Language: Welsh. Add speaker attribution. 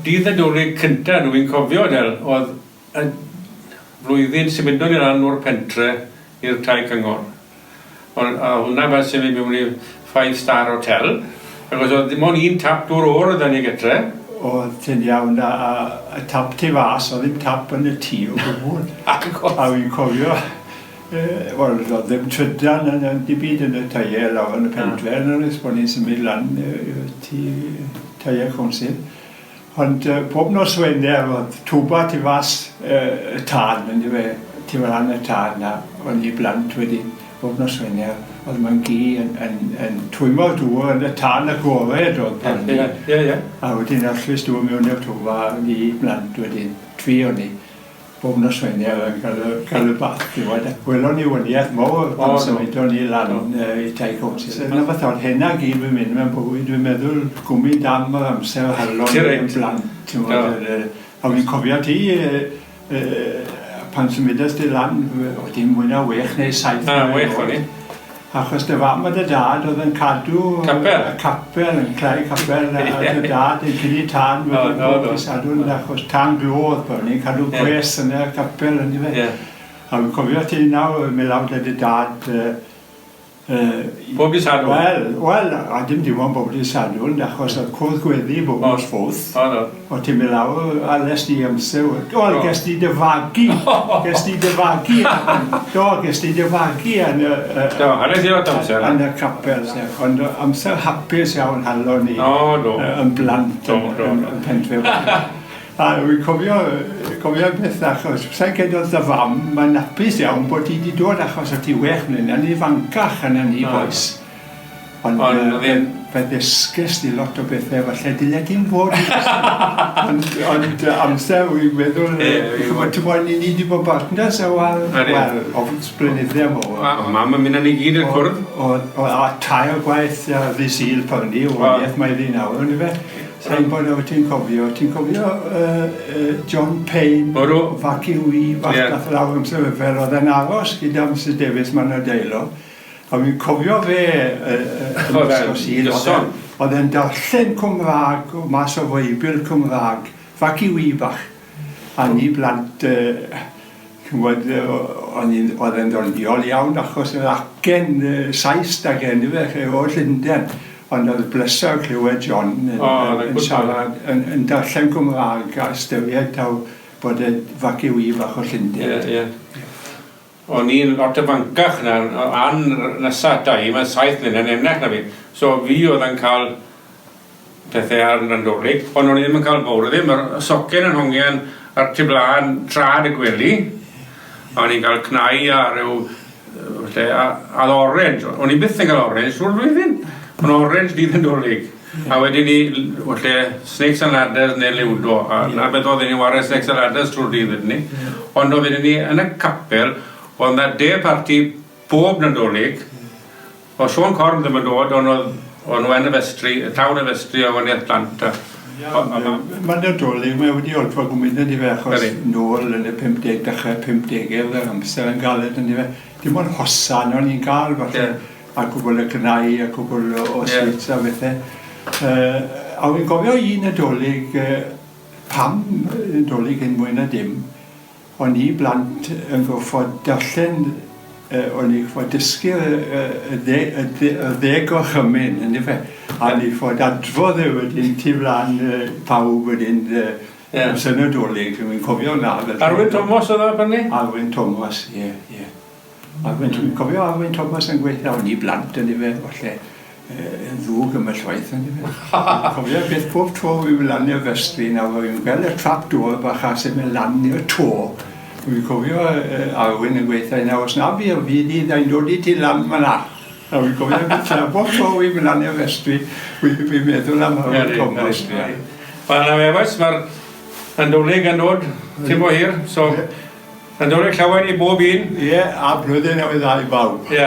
Speaker 1: dydd Nadolig cynta dw i'n cofio, Del, oedd y flwyddyn symudon ni lan o'r pentre i'r tai cyngor. Ond a hwnna fel symud mewn i five star hotel, achos oedd dim ond un tap dŵr oer oedd 'da ni gytre.
Speaker 2: Oedd, ti'n iawn, a, a, y tap tu fas, oedd ddim tap yn y tŷ o gwbl.
Speaker 1: Ac oedd.
Speaker 2: A fi'n cofio, wel, oedd ddim trydan yn, yn dim byd yn y tŷ lawr yn y pentre, yn nes bod ni'n symud lan i'r tŷ, tŷ council. Ond pob nos Wener oedd twba tu fas y tân yndyfe, tu flan y tân a o'n ni blant wedyn bob nos Wener oedd mam-gu yn yn yn twymo'r dŵr yn y tân agored oedd pan
Speaker 1: Ie ie ie.
Speaker 2: A wedyn arllwys dŵr mewn i'r twba a ni blant wedyn, tri o'n ni. bob nos Wener yn cael y, cael y bath, ti'n gwybod. Welon ni waniaeth mawr pan symudon ni lan i Tai Council. Yna fath o'r hynna gyd fi'n mynd mewn bywyd, dwi'n meddwl gwmyd am yr amser halon yn blant, ti'n gwybod. A fi'n cofio ti, pan symudes di lan, o ti'n mwy na 6 neu 7.
Speaker 1: Na, 6 o'n i.
Speaker 2: Achos dy fam a dy dad oedd yn cadw...
Speaker 1: Capel.
Speaker 2: Y capel, yn clau capel, a dy dad yn cynnu tân wedyn bob dydd Sadwrn, achos tân glo oedd bod ni'n cadw gwres yn y capel, yn dyfe? A fi'n cofio ti nawr yn mynd lawr 'da dy dad...
Speaker 1: Bob dydd Sadwrn?
Speaker 2: Wel, wel, a dim dim ond bob dydd Sadwrn, achos oedd cwrdd gweddi bob nos Fowrth.
Speaker 1: O, do.
Speaker 2: O ti'n mynd lawr a les di amser, wel, ges di dy fagu, ges di dy fagu, do, ges di dy fagu yn y...
Speaker 1: Do, hanes i lot amser.
Speaker 2: Yn y capel, ond amser hapus iawn halon ni.
Speaker 1: O, do.
Speaker 2: Yn blant yn yn pentref. A wi'n cofio, cofio beth achos, sa'n credu oedd dy fam, mae'n hapus iawn bod ti wedi dod achos o ti wech mlynedd yn ifancach yna ni, bois. Ond fe ddysges di lot o bethau falle dyle dim fod i ddysgu. Ond, ond amser wy'n meddwl, ch'mod t'mod ni ni 'di bod partners a wel, wel, ofns blynydde mowr.
Speaker 1: A mam yn mynd â ni gyd i'r cwrdd.
Speaker 2: O, o, a tair gwaith ar ddydd Sul pan ni, o waniaeth mae ddi nawr, on'd yfe? Sai'n gwbod os ti'n cofio, ti'n cofio John Payne?
Speaker 1: Odw.
Speaker 2: Faci Wee fach dath lawr amser ryfel, o'dd e'n aros gyda Misus Davies Manordeilo. A fi'n cofio fe yn ysgol Sul, oedd e'n darllen Cymraeg mas o Feibl Cymraeg, faci wee bach. A ni blant, chi'n gwybod, oedd e'n ddoniol iawn achos yr acen Sais 'da fe yndyfe, o Llundain. Ond oedd bleser clywed John yn siarad, yn darllen Cymraeg a ystyried taw bod e'n faci wee bach o Llundain.
Speaker 1: Ie, ie. O'n i'n lot ifancach na Ann nesa ata i, mae'n 7 mlynedd yn enach na fi. So fi oedd yn cael pethau ar Nadolig, ond o'n i ddim yn cael fawr o ddim. Yr socian yn hongian ar tu blaen trad y gwely, a o'n i'n cael cnau a rhyw falle, a, a orange. O'n i byth yn cael orange trwy'r flwyddyn. Ond orange dydd Nadolig. A wedyn ni, falle, Snakes and Ladders neu Liwdo, a 'na beth oedden ni'n ware Snakes and Ladders trwy'r dydd wedyn ni. Ond oedd wedyn ni yn y capel, oedd 'na de party bob Nadolig, oedd Siôn Corn ddim yn dod, ond oedd o'n nhw yn y festri, y llawn y festri o waniaeth plant a...
Speaker 2: Mae Nadolig, mae wedi olfa gwmynt yn dyfe, achos nôl yn y 50, dechrau 50au, oedd yr amser yn galed yn dyfe. Dim ond hosan o'n i'n gael falle. A cwbl o gnau a cwbl o, o sweets a bethe. A wi'n gofio un Nadolig, pam Nadolig hyn mwy na dim, o'n i blant yn gorfod darllen, o'n i gorfod dysgu y ddeg gorchymyn, yndyfe? A o'n i fod adrodd e wedyn tu flan pawb wedyn, amser Nadolig, wi'n cofio 'na fel...
Speaker 1: Arwyn Thomas oedd o, Bernie?
Speaker 2: Arwyn Thomas, ie, ie. Arwyn, dwi'n cofio Arwyn Thomas yn gweithio, o'n i blant yn ife, falle yn ddwg ym llwaith yn ife. Cofio beth pob tro fi'n mynd lan i'r festri nawr, fi'n gweld y trap door bach a sy'n mynd lan i'r to. Dwi'n cofio Arwyn yn gweithio nawr, os na fi o fi di, dda'n dod i ti lan fyna. A fi'n cofio beth bob tro fi'n mynd lan i'r festri, fi'n meddwl am Arwyn Thomas.
Speaker 1: Wel, na fe, oes, mae'r Nadolig yn dod, cyn bo hir, so... Nadolig Llawen i bob un.
Speaker 2: Ie, a blwyddyn newydd dda i bawb.
Speaker 1: Ie.